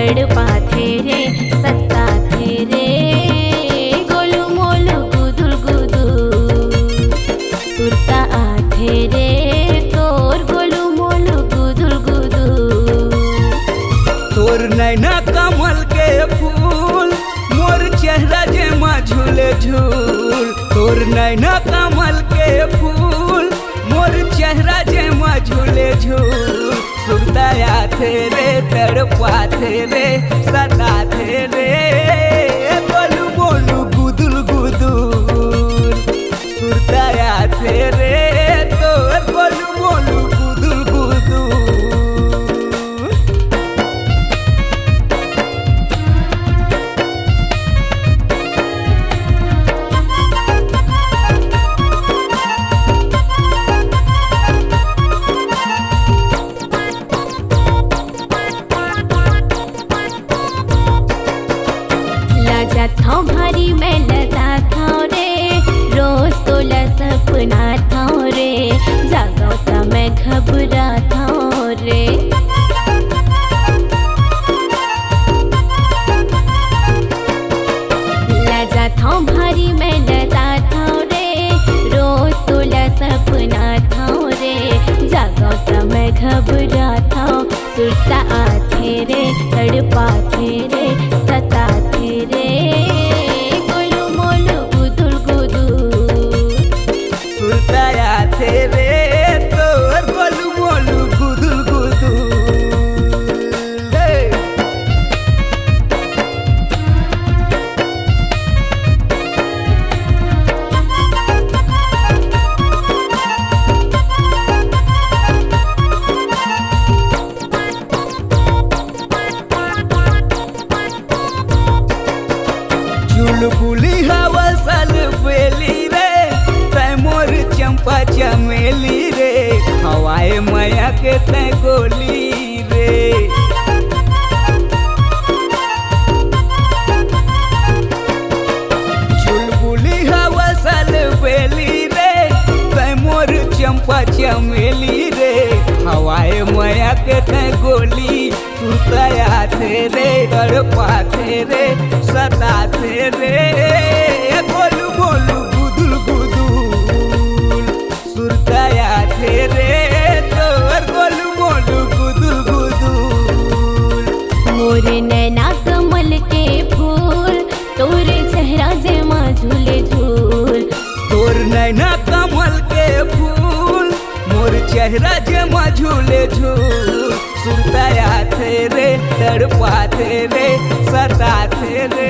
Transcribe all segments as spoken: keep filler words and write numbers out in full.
तड़पाथे रे, सताथे रे, गोलू मोलू गुदुल गुदुल। सुरता आथे रे तोर, गोलू मोलू गुदुल गुदुल। तोर नैना कमल के फूल, मोर चेहरा जेमा झूले झूल। तोर नैना कमल के फूल, मोर चेहरा जेमा झूले झूल। सुरता आथे रे, तड़पाथे रे, सताथे रे, गोलू मोलू गुदुल गुदुल। सुरता आथे रे तोर, गोलू मोलू गुदुल गुदुल। लाजाथौं भारी मैं लजाथौं रे, रोज तोला सपनाथौं रे, जागो त मैं घबराथौं रे। लाजाथौं भारी मैं लजाथौं रे, रोज तोला सपनाथौं रे, जागो त मैं घबराथौं। सुरता आथे रे, तड़पाथे रे, सताथे रे, गोलू मोलू गुदुल गुदुल। सुरता आथे रे तोर, गोलू मोलू गुदुल गुदुल। हे। चुलबुली हवस अलबेली रे, तैं मोर चंपा चमेली रे, खवाए मया के तैं गोली रे। चुलबुली हवस अलबेली रे, तैं मोर चंपा चमेली रे, खवाए मया के तैं गोली। सुरता आथे रे, तड़पाथे रे, सताथे रे, गोलू मोलू गुदुल गुदुल। सुरता आथे रे तोर, गोलू मोलू गुदुल गुदुल। मोर नैना कमल के फूल, तोर चेहरा जेमा झूले झूल। तोर नैना कमल के फूल, मोर चेहरा जेमा झूले झूल। सुरता आथे रे, तड़पाथे रे, सताथे रे,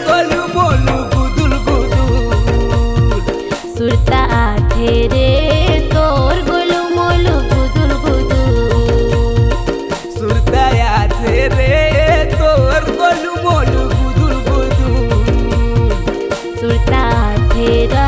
गोलू मोलू गुदुल गुदुल। सुरता आथे रे तोर, गोलू मोलू गुदुल गुदुल। सुरता आथे रे तोर, गोलू मोलू गुदुल गुदुल। सुरता आथे रा